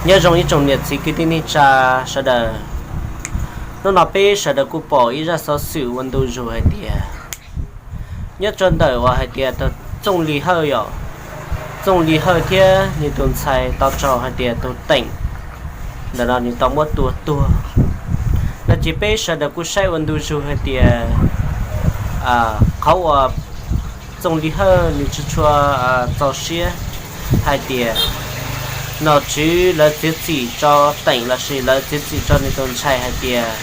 Nyob zoo ib tsoom niam txiv kwv tij neej tsa sawv daws. Hnub no peb sawv daws kuj pom ib zaj xov xwm ua ntu zus hais tias nyob rau ntawm uas hais tias tus Txooj Lis Hawj yom, Txooj Lis Hawj thiab nws tus ntxhais tau raug hais tias tus Teem ntawm no nws tau muab tua tuag no ces peb sawv daws kuj saib ua ntu zus hais tias qhov uas Txooj Lis Hawj nws tsis tshua txaus siab hais tias nom tswv lawv txiav txim rau Teem lossis lawv txiav txim rau nws tus ntxhais hais tias,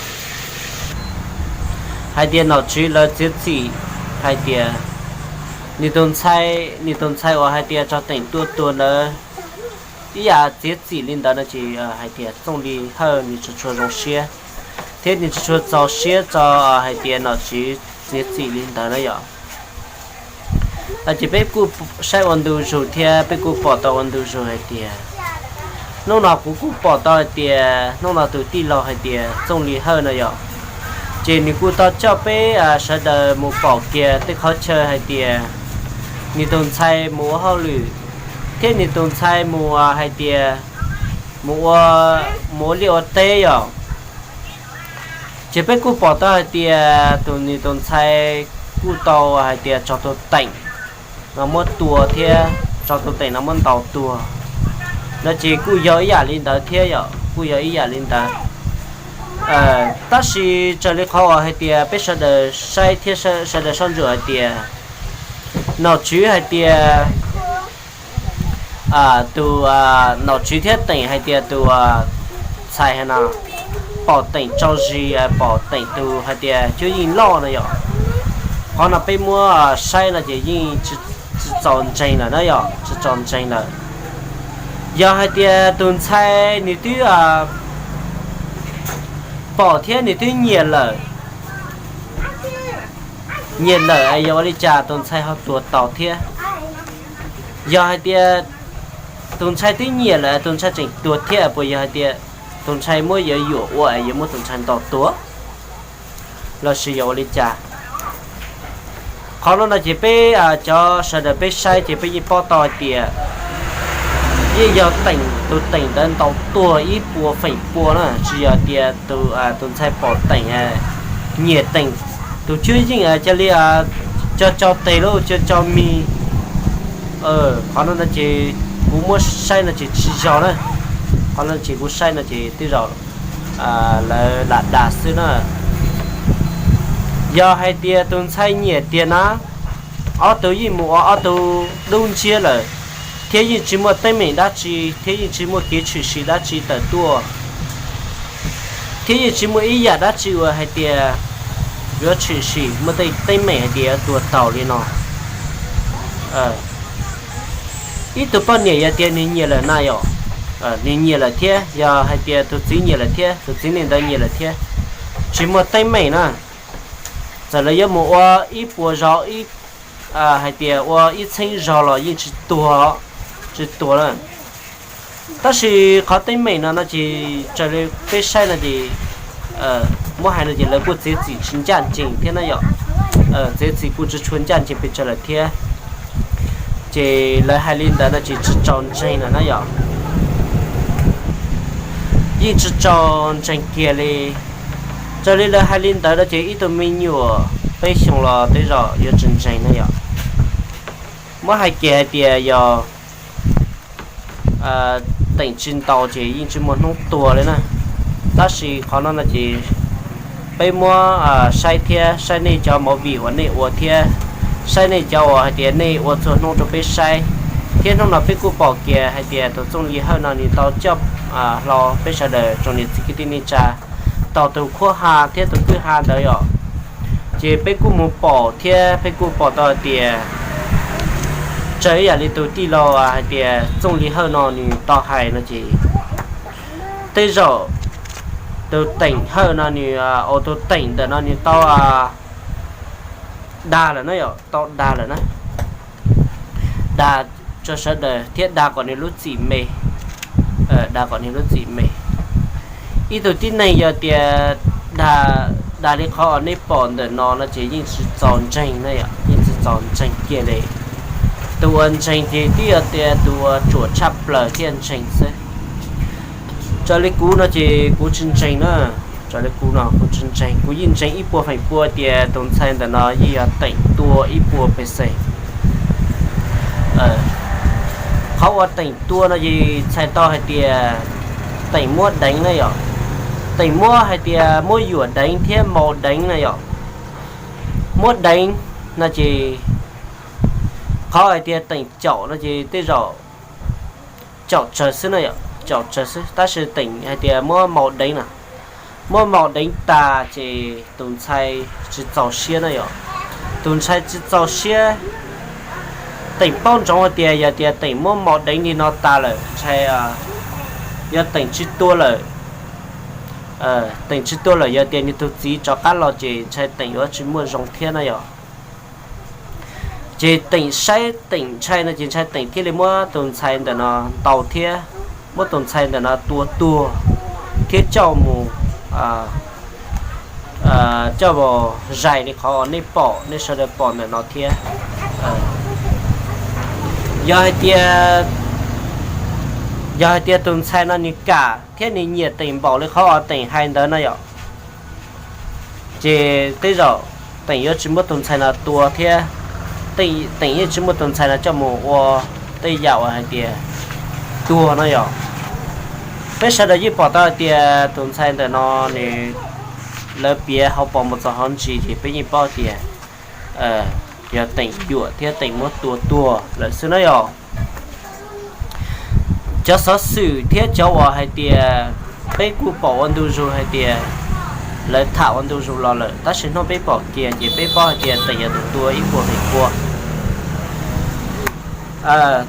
hais tias nom tswv lawv txiav txim hais tias nws tus ntxhais, nws tus ntxhais uas hais tias raug Teem tua tuag ntawd ib yam txiav txim li ntawd no ces hais tias Txooj Lis Hawj nws tsis tshua zoo siab thiab nws tsis tshua txaus siab tso hais tias nom tswv txiav txim li ntawd na yom. Ces peb kuj saib ua ntu zus thiab peb kuj pom tau ua ntu zus hais tias hnub no kuv kuj pom tau hais tias hnub no tus tij laug hais tias Txooj Lis Hawj no yom, ces nws kuj tau coj peb sawv daws mus pom kiag tej qhov chaw hais tias nws tus ntxhais mus ua hauj lwm thiab nws tus ntxhais mus hais tias mus ua, mus ua liaj ua teb yom. Ces peb kuj pom tau hais tias tus nws tus ntxhais kuj tau hais tias raug tus Teem no muab tua thiab raug tus Teem no muab ntaus tuag no ces kuj yog ib yam li ntawd thiab yom, kuj yog ib yam li ntawd. Tab sis raws li qhov uas hais tias peb sawv daws saib thiab sawv daws soj ntsuam hais tias nom tswv hais tias tus, nom tswv thiab Teem hais tias tus ntxhais hais no pom Teem tso zis, pom Teem tus hais tias cuab yeej loj no yom. Qhov no peb muab saib no ces yeej tsis txaus ntseeg lawm na yom, tsis txaus ntseeg lawm. Yog hais tias tus ntxhais nws twb pom thiab nws twb nyiam lawm, nyiam lawm es yog ua li cas tus ntxhais ho tuag tau thiab? Yog hais tias tus ntxhais twb nyiam lawm tus ntxhais tseem tuag thiab puas yog hais tias tus ntxhais muab yuav yuam ua es yuav muab tus ntxhais ntaus tuag lossis yog ua li cas? Qhov no no ces peb cov sawv daws peb saib ces peb yeej paub tau hais tias yeej yog Teem, tus Teem ntawd ntaus tuag ib puas feem pua na, tsis yog tias tus ntxhais pom Teem, nyiam Teem tus cuab yeej cia li co co tes lub co co mis. Qhov no no ces kuv muab saib no ces tsis yog na, qhov no ces kuv saib no ces tej zaum lawv lam dag xwb na. Yog hais tias tus ntxhais nyiam tiag na, ob tug yeej mus ua ob tug dub ntsiab lawm, thiab yeej tsis muaj teeb meem dab tsi thiab yeej tsis muaj kev tshwm sim dab tsi tawm tuaj, thiab yeej tsis muaj ib yam dab tsi uas hais tias yuav tshwm sim muaj tej teeb meem hais tias yuav tuag taus li no. Ib tug poj niam yog tias nws nyiam lawm na yom, nws nyiam lawm thiab, yog hais tias tus txiv nyiam lawm thiab, tus txiv neej ntawd nyiam lawm thiab, tsis muaj teeb meem na, txawm lawv yuav mus ua ib puas zaus, hais tias ua ib txheeb zaus los yeej tsis tuag, tsis tuag na. Tab sis qhov teeb meem no no ces raws li peb saib no ces muab hais no ces lawv kuj txiav txim tsis ncaj ncees thiab na yom, txiav txim kuj tsis tshua ncaj ncees pes tsawg lawm thiab. Ces lawv hais li ntawd no ces tsis txaus ntseeg lawm na yom, yeej tsis txaus ntseeg kiag li. Raws li lawv hais li ntawd no ces ib tug me nyuam peb xyoos los tej zaum yuav tsis ntseeg na yom. Muab hais kiag hais tias yog Teem tsis ntaus ces yeej tsis muaj hnub tuag li na. Tab sis qhov no no ces peb muab saib thiab saib nej cov movie uas nej ua thiab saib nej cov uas hais tias nej ua txhua hnub rau peb saib, thiab hnub no peb kuj pom kiag hais tias tus Txooj Lis Hawj no nws tau coj hlo peb sawv daws tsoom niam txiv kwv tij neej tsa tau tus khuab ha thiab tus kwj ha ntawd yom. Ces peb kuj mus pom thiab peb kuj pom tau hais tias raws ib yam li tus tij laug hais tias Txooj Lis Hawj no nws tau hais no ces tej zaum tus Teem Hawj no nws, tus Teem ntawm no nws tau dag lawm na yom, tau dag lawm na, dag tso sawv daws thiab dag kom nws lub txim me, dag kom nws lub txim me. Ib tug tib neeg yog tias dag li qhov uas nej pom ntawm no no ces yeej tsis txaus ntseeg na yom, yeej tsis txaus ntseeg kiag li. Tus uas ntseeg ces twb yog tias tus uas ruam tshaj plaws thiaj ntseeg xwb. Raws li kuv no ces kuv tsis ntseeg na, raws li kuv no kuv tsis ntseeg, kuv yeej ntseeg ib puas feem pua tias tus ntxhais ntawm no yeej yog Teem tua ib puas pes xees. Qhov uas Teem tua no ces txhais tau hais tias Teem muab deev na yom, Teem muab hais tias muab yuam deev thiab maus deev na yom. Muab deev no ces qhov hais tias Teem caum no ces tej zaum caum tsawg xwb na yom, caum tsawg xwb, tab sis Teem hais tias muab maus deev na, muab maus deev tas ces tus ntxhais tsis txaus siab na yom, tus ntxhais tsis txaus siab. Teem paub ntsoov hais tias yog tias Teem muab maus deev li no tas lawm ntshai, yog Teem tsis tua lawm, Teem tsis tua lawm yog tias nws tus txiv rov qab los ces ntshai Teem yuav tsis muaj zoo thiab na yom. Ces Teem saib Teem ntshai no ces ntshai Teem thiaj li muab tus ntxhais ntawm no ntaus thiab, muab tus ntxhais ntawm no tua tuag thiab coj mus, coj mus zais li qhov nej pom, nej sawv daws pom ntawm no thiab. Yog hais tias, yog hais tias tus ntxhais no nws kam thiab nws nyiam Teem npaum li qhov uas Teem hais ntawd na yom, ces tej zaum Teem yuav tsis muab tus ntxhais no tua thiab, Teem yeej tsis muab tus ntxhais no coj mus ua tej yam uas hais tias tuag no yom. Peb sawv daws yeej pom tau hais tias tus ntxhais ntawm no nws, lawv piav hauv paus mus txog hauv ntsis ces peb yeej paub tias yog Teem yuam thiab Teem muab tua tuag lawm xwb na yom. Cov xov xwm thiab cov uas hais tias peb kuj pom ua ntu zus hais tias lawv tham ua ntu zus los lawm, tab sis hnub peb pom kiag ces peb paub hais tias Teem yog tus tua ib puas feem pua.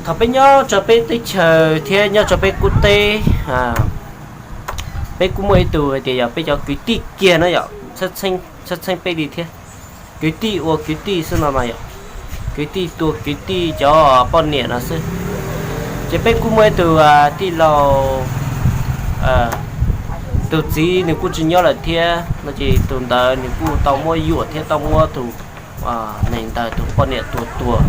Thaum peb nyob rau peb teb chaws thiab nyob rau peb qub teb, peb kuj muaj ib tug hais tias yog peb cov kwv tij kiag na yom, txheej txheej peb li thiab. Kwv tij ua kwv tij xwb no mas yom, kwv tij tua kwv tij cov poj niam no xwb. Ces peb kuj muaj ib tug tij laug, tus txiv nws kuj tsis nyob lawm thiab no ces tus ntawd nws kuj tau muab yuam thiab tau muab tus neeg ntawd tus poj niam tua tuag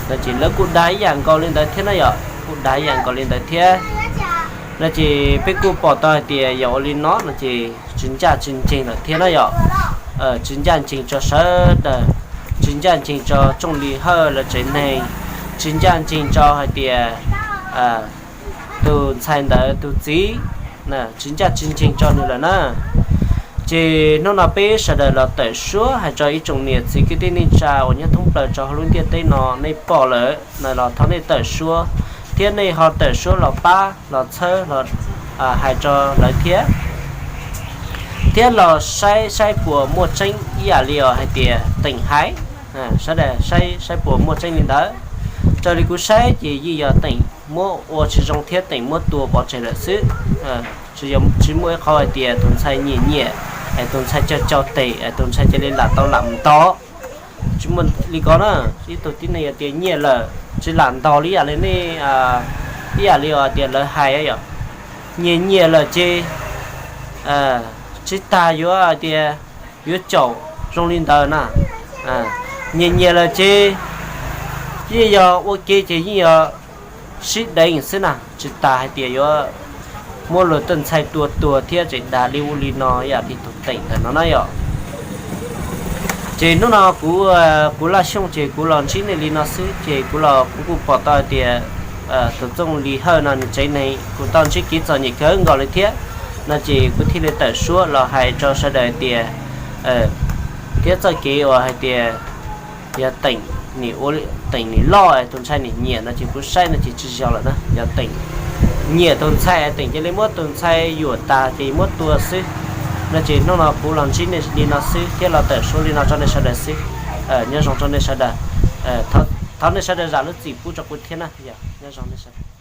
no ces lawv kuj dag ib yam nkaus li ntawd thiab na yom, kuj dag ib yam nkaus li ntawd thiab. No ces peb kuj pom tau hais tias yog ua li no no ces tsis ncaj tsis ncees lawm thiab na yom. Tsis ncaj ncees rau sawv daws, tsis ncaj ncees rau Tsooj Lis Hawj lawv tsev neeg, tsis ncaj ncees rau hais tias tus ntxhais ntawd tus txiv, tsis ncaj tsis ncees rau nws lawm na. Ces hnub no peb sawv daws los tawm suab hais rau ib tsoom niam txiv kwv tij neej tsa uas nyob thoob plaws rau hauv lub ntiaj teb no nej pom lawm no los thov nej tawm suab, thiab nej ho tawm suab los pab los txhawb los hais rau lawv thiab, thiab los saib saib puas muaj tseeb ib yam li os hais tias Teem hais, sawv daws saib saib puas muaj tseeb li ntawd. Raws li kuv saib ces yeej yog Teem muab ua tsis zoo thiab Teem muab tua pov tseg lawm xwb. Tsis muaj ib qhov hais tias tus ntxhais nyiam nyiam es tus ntxhais cau cau tes es tus ntxhais cia li lam tau lam ntog. Tsis muaj li ko na. Ib tug tib neeg yog tias nyiam lawm tsis lam ntog li yam li nej, ib yam li tias lawv hais yom, nyiam nyiam lawm ces tsis tas yuav tias yuav caum zoo li ntawd na. Nyiam nyiam lawm ces yeej yog ua ke ces yeej yog sib deev xwb na, tsis tas hais tias yuav muab luag tej ntxhais tua tuag thiab tseem dag li ub li no yam li tus Teem ntawm no na yom. Ces hnub no kuv, kuv Laj Xyooj ces kuv los ntsib nej li no xwb ces kuv los kuv kuj pom tau hais tias tus Txooj Lis Hawj no nws tsev neeg kuv tau ntsib kev txom nyem kawg nkaus li thiab no ces kuv thiaj li tawm suab los hais rau sawv daws tias thiab txoj kev uas hais tias yog Teem, Teem nim loj tus ntxhais nim nyiam no ces kuv saib no ces tsis zoo lawm na. Yog Teem nyiam tus ntxhais Teem cia li muab tus ntxhais yuam tas ces muab tua xwb no ces hnub no kuv los ntsib nej li no xwb thiab los tawm suab li no rau nej sawv daws xwb. Nyob zoo rau nej sawv daws. Thov nej sawv daws zam lub txim pub rau kuv thiab na. Nyob zoo nej sawv daws.